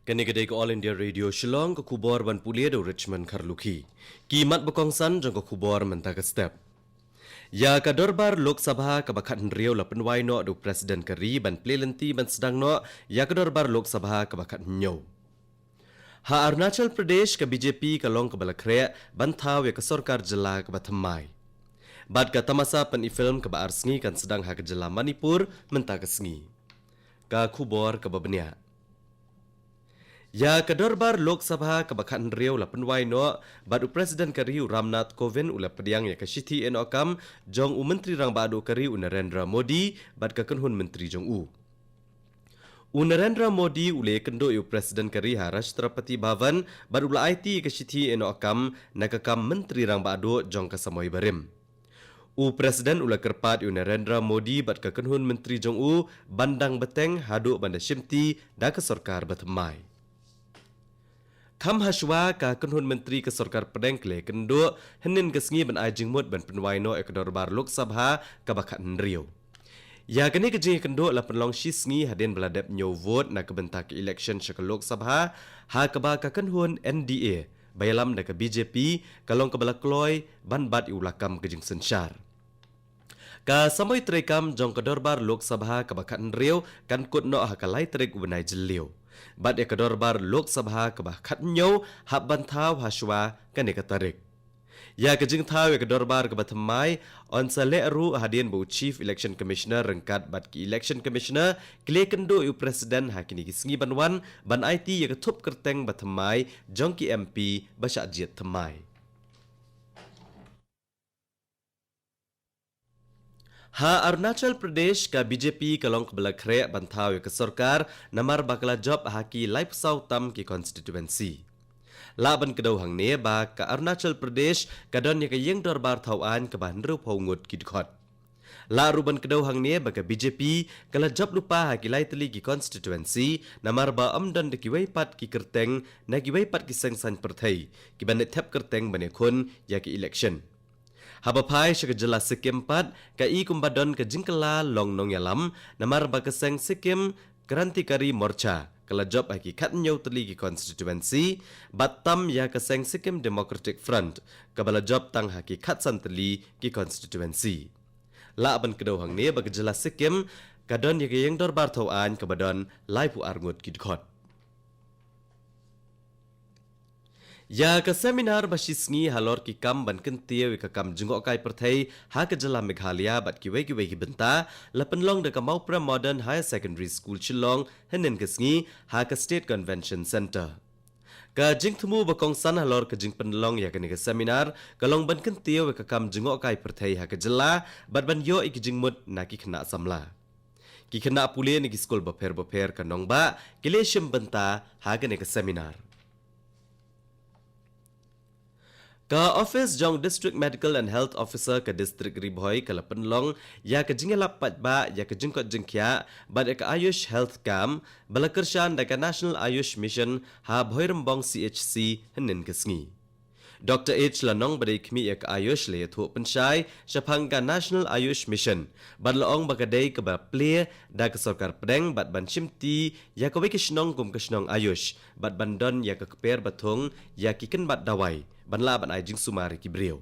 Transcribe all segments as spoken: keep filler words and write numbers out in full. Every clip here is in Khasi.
Kane ka dei ka All India Radio Shillong, ka khubor ban pule da u Richmond Kharlukhi. Ki mat ba kongsan jong ka khubor mynta ka step. Ïa ka dorbar Lok Sabha kaba khathynriew la pynwai noh da u President ka ri ban plie lynti ban sdang noh ïa ka dorbar Lok Sabha kaba khathynñiew. Ha Arunachal Pradesh ka B J P ka long kaba la khreh ban thaw ïa ka sorkar jylla kaba thymmai. Bad ka tamasa pyni film kaba ar sngi kan sdang ha ka jylla Manipur mynta ka sngi. Ka khubor kaba bniah. Ïa ka dorbar Lok Sabha kaba khathynriew la pynwai noh, bad u President ka ri u Ramnath Kovind u la pdiang ïa ka shithi ïehnoh kam jong u Myntri Rangbah Duh ka ri u Narendra Modi bad ka kynhun myntri jong u. U Narendra Modi u la ïakynduh ïa u President ka ri ha Rashtrapati Bhavan bad u la aiti ïa ka shithi ïehnoh kam na ka kam Myntri Rangbah Duh jong ka samoi barim. U President u la kyrpad ïa u Narendra Modi bad ka kynhun myntri jong u ban dang bteng haduh ban da shimti da ka sorkar ba thymmai. Kham hashwa ka kynhun myntri ka sorkar pdeng ka la ïakynduh hynnin ka sngi ban ai jingmut ban pynwai noh ïa ka dorbar Lok Sabha kaba khathynriew. Ïa kane ka jingïakynduh la pynlong shi sngi hadien ba la dep ñiew vote na ka bynta ka election sha ka Lok Sabha, ha kaba ka kynhun N D A ba ïalam da ka B J P ka long kaba la kloi ban bat ïa u lakam ka jingsynshar. Ka samoi treikam jong ka dorbar Lok Sabha kaba khathynriew kan kut noh ha ka lai tarik u bnai Jylliew. Bad ïa ka dorbar Lok Sabha kaba khathynñiew hap ban thaw hashwa kane ka tarik. Ïa ka jingthaw ïa ka dorbar kaba thymmai yn sa leh ruh hadien ba u Chief Election Commissioner ryngkat bad ki Election Commissioner ki la ïakynduh ïa u President ha kine ki sngi ban wan ban aiti ïa ka thup kyrteng ba thymmai jong ki M P ba shah jied thymmai. Ha Arunachal Pradesh ka B J P ka long kaba la khreh ban thaw ïa ka sorkar namar ba ka la jop ha ki laiphew saw tam ki constituency. Lah ban kdew hangne ba ka Arunachal Pradesh ka don ïa ka ïing dorbar thaw aiñ kaba hynriewphew ngut ki dkhot. Lah ruh ban kdew hangne ba ka B J P ka la jop lypa ha ki lai tylli ki constituency namar ba ym don da kiwei pat ki kyrteng na kiwei pat ki seng saiñ pyrthei kiban leit thep kyrteng ban ïakhun ïa ka election. Haba phai sha ka jylla Sikkim pat, ka i kumba don ka jingkylla long nongïalam, namar ba ka seng Sikkim Krantikari Morcha ka la jop ha ki khathynñiew tylli ki constituency, bad tam ïa ka seng Sikkim Democratic Front kaba la jop tang ha ki khatsan tylli ki constituency. Lah ban kdew hangne ba ka jylla Sikkim ka don ïa ka ïing dorbar thaw aiñ kaba don laiphew ar ngut ki dkhot. Ïa ka seminar ba shi sngi halor ki kam ban kyntiew ïa ka kam jngohkai pyrthei ha ka jylla Meghalaya bad kiwei kiwei ki bynta la pynlong da ka Mawprem Modern Higher Secondary School Shillong hynnin ka sngi ha ka State Convention Centre. Ka jingthmu ba kongsan halor ka jingpynlong ïa kane ka seminar ka long ban kyntiew ïa ka kam jngohkai pyrthei ha ka jylla bad ban ïoh ïa ki jingmut na ki khynnah samla. Ki khynnah pule na ki skul bapher bapher ka nongbah ki la shim bynta ha kane ka seminar. Ka office jong District Medical and Health Officer ka District Ri Bhoi ka la pynlong ïa ka jingïalap paidbah ïa ka jingkoit jingkhiah bad ïa ka Ayush Health Camp ba la kyrshan da ka National Ayush Mission ha Bhoirymbong C H C hynnin ka sngi. Doctor H Lanong ba dei khmih ïa ka Ayush la ïathuh pynshai shaphang ka National Ayush Mission bad la ong ba ka dei kaba plie da ka sorkar pdeng bad ban shimti ïa kawei ka shnong kum ka shnong Ayush bad ban don ïa ka kper ba thung ïa ki kynbat dawai ban lah ban ai jingsumar ïa ki briew.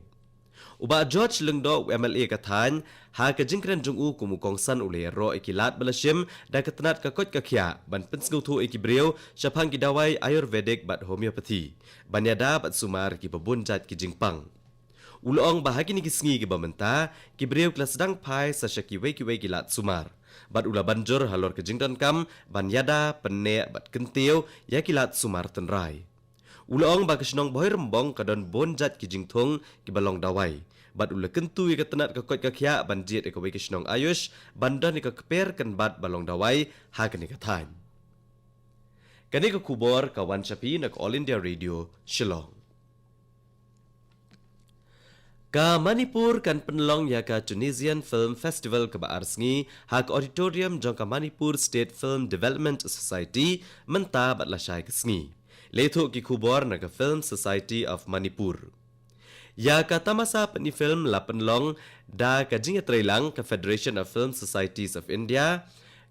U Bah George Lyngdoh, u M L A ka thaiñ, ha ka jingkren jong u kum u kongsan u la ïaroh ïa ki lad ba la shim da ka tnat ka koit ka khiah ban pynsngewthuh ïa ki briew shaphang ki dawai Ayurvedic bad Homeopathy ban ïada bad sumar ïa kiba bun jait ki jingpang. U la ong ba ha kine ki sngi kiba mynta ki briew ki la sdang phai sa sha kiwei kiwei ki lad sumar bad u la ban jur halor ka jingdonkam ban ïada, pynneh bad kyntiew ïa ki lad sumar tynrai. U la ong ba ka shnong Bhoirymbong ka don bun jait ki jingthung kiba long dawai bad u la kyntu ïa ka tnat ka koit ka khiah ban jied ïa kawei ka shnong Ayush ban don ïa ka kper kynbat ba long dawai ha kane ka thaiñ. Kane ka khubor ka wan sha phi na ka All India Radio Shillong. Ka Manipur kan pynlong ïa ka Tunisian Film Festival kaba ar sngi ha ka auditorium jong ka Manipur State Film Development Society mynta bad lashai ka sngi. La ïathuh ki khubor na ka Film Society of Manipur. Ïa ka tamasa pyni film la pynlong da ka jingïatreilang ka Federation of Film Societies of India,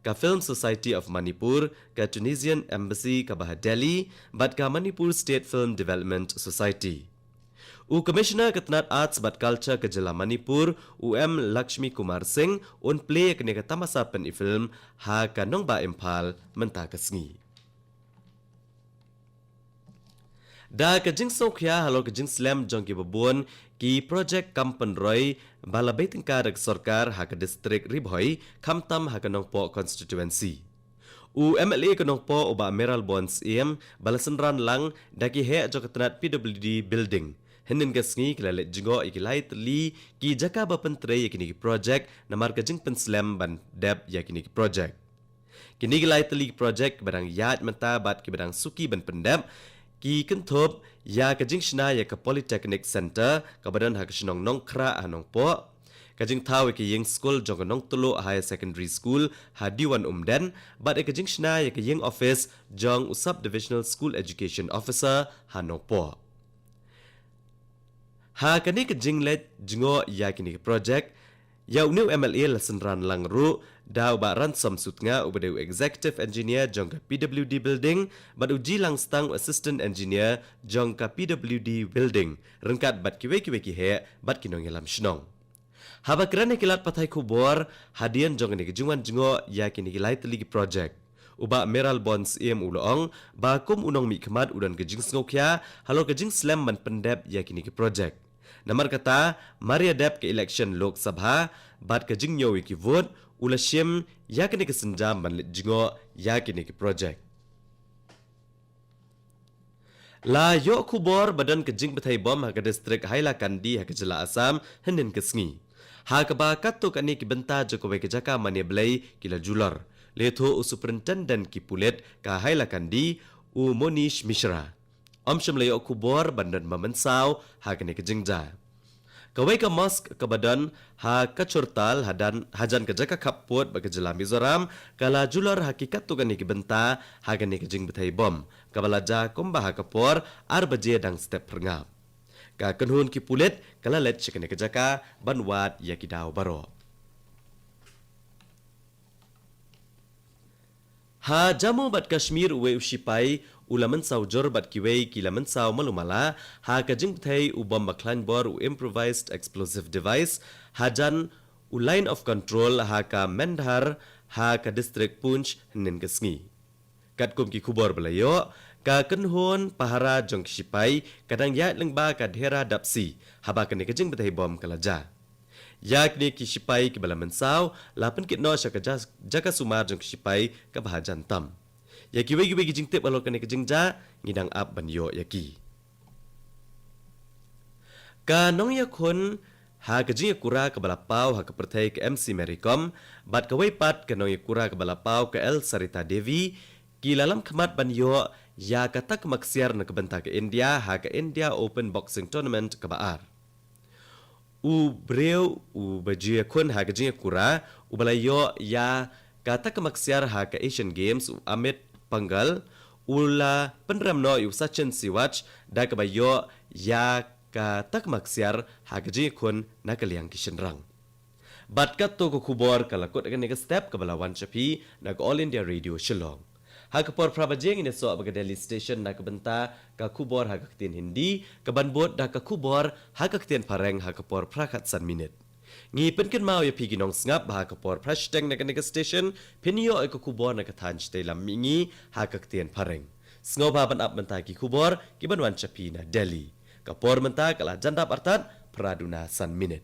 ka Film Society of Manipur, ka Tunisian Embassy kaba ha Delhi, bad ka Manipur State Film Development Society. U Commissioner ka tnat Arts bad Culture ka jylla Manipur, u M Lakshmi Kumar Singh, un plie ïa kane ka tamasa pyni film ha ka nongbah Imphal mynta ka sngi. Da ka jingsngewkhia halor ka jingslem jong kiba bun ki project kam pynroi ba la bei tyngka da ka sorkar ha ka distrik Ri Bhoi, khamtam ha ka Nongpoh constituency. U M L A ka Nongpoh u Bah Mayralborn Syiem ba la synran lang da ki heh jong ka tnat P W D building, hynnin ka sngi ki la leit jngoh ïa ki lai tylli ki jaka ba pyntrei ïa kine ki project namar ka jingpynslem ban dep ïa kine ki project. Kine ki lai tylli ki project kiba dang ïaid mynta bad kiba dang suki ban pyndep ki kynthup ïa ka jingshna ïa ka Polytechnic Centre kaba don ha ka shnong Nongkhrah ha Nongpoh, ka jingthaw ïa ka ïing skul jong ka Nongtluh Higher Secondary School ha Diwan Umden, bad ïa ka jingshna ïa ka ïing office jong u Sub Divisional School Education Officer ha Nongpoh. Ha kane ka jingleit jngoh ïa kine ki project, ïa une u M L A la synran lang ruh da u Bah Ransom Sutnga uba dei u Executive Engineer jong ka P W D Building, bad u G Langstang u Assistant Engineer jong ka P W D Building, ryngkat bad kiwei kiwei ki heh bad ki nongïalam shnong. Haba kren ha ki lad pathai khubor hadien jong kane ka jingwan jngoh ïa kine ki lai tylli ki project, u Bah Mayralborn Syiem u la ong ba kum u nongmihkhmat u don ka jingsngewkhia halor ka jingslem ban pyndep ïa kine ki project. Namar kata, mar ïadep ka election Lok Sabha bad ka jingñiew ïa ki vote, u la shim ïa kane ka sienjam ban leit jngoh ïa kine ki project. La ïoh khubor ba don ka jingbthei bom ha ka distrik Hailakandi ha ka jylla Assam hynnin ka sngi, ha kaba katto katne ki bynta jong kawei ka jaka mane blei ki la julor, la ïathuh u Superintendent ki pulit ka Hailakandi, u Monish Mishra. Ym shym la ïoh khubor ban don ba mynsaw ha kane ka jingjia. Kawei ka mosque kaba don ha Kachurtal hajan, hajan ka jaka khappud bad ka jylla Mizoram, ka la julor ha ki katto katne ki bynta ha kane ka jingbthei bom kaba la jia kumba ha ka por ar baje dang step phyrngap. Ka kynhun ki pulit ka la leit sha kane ka jaka ban wad ïa ki daw baroh. Ha Jammu bad Kashmir, uwei u shipai u la mynsaw jur bad kiwei ki la mynsaw malu mala ha ka jingbthei u bom ba khlaiñ bor, u improvised explosive device, hajan u line of control ha ka Mendhar ha ka distrik Poonch hynnin ka sngi. Katkum ki khubor ba la ïoh, ka kynhun pahara jong ki shipai ka dang ïaid lyngba ka Dera Dapsi haba kane ka jingbthei bom ka la jia. Ïa kine ki shipai kiba la mynsaw la pynkit noh sha ka ja-, jaka sumar jong ki shipai kaba hajan tam. Ïa kiwei kiwei ki jingtip halor kane ka jingjia ngi dang ap ban ïoh ïa ki. Ka nongïakhun ha ka jingïakura kaba la paw ha ka pyrthei ka M C Mary Kom bad kawei pat ka nongïakura kaba la paw ka L Sarita Devi ki la lam khmat ban ïoh ïa ka takma ksiar na ka bynta ka India ha ka India Open Boxing Tournament kaba ar. U briew uba ju ïakhun ha ka jingïakura uba la ïoh ïa ka takma ksiar ha ka Asian Games, u Amit Pangal, u la pynrem noh ïa u Sachin Siwaj da kaba ïoh ïa ka takma ksiar ha ka jingïakhun na ka liang ki shynrang. Bad katto ka khubor ka la kut ha kane ka step kaba la wan sha phi na ka All India Radio Shillong. Ha ka por phra baje ngin ïasoh bad ka Delhi Station na ka bynta ka khubor ha ka ktien Hindi, kaban bud da ka khubor ha ka ktien Phareng ha ka por phra khatsan minit. Ngi pynkynmaw ïa phi ki nongsngap ba ha ka por phra shiteng na kane ka station phin ïoh ïa ka khubor na ka thaiñ shatei lam mihngi ha ka ktien Phareng. Sngewbha ban ap mynta ki khubor kiban wan sha phi na Delhi. Ka por mynta ka la jan dap artat phra duna san minit.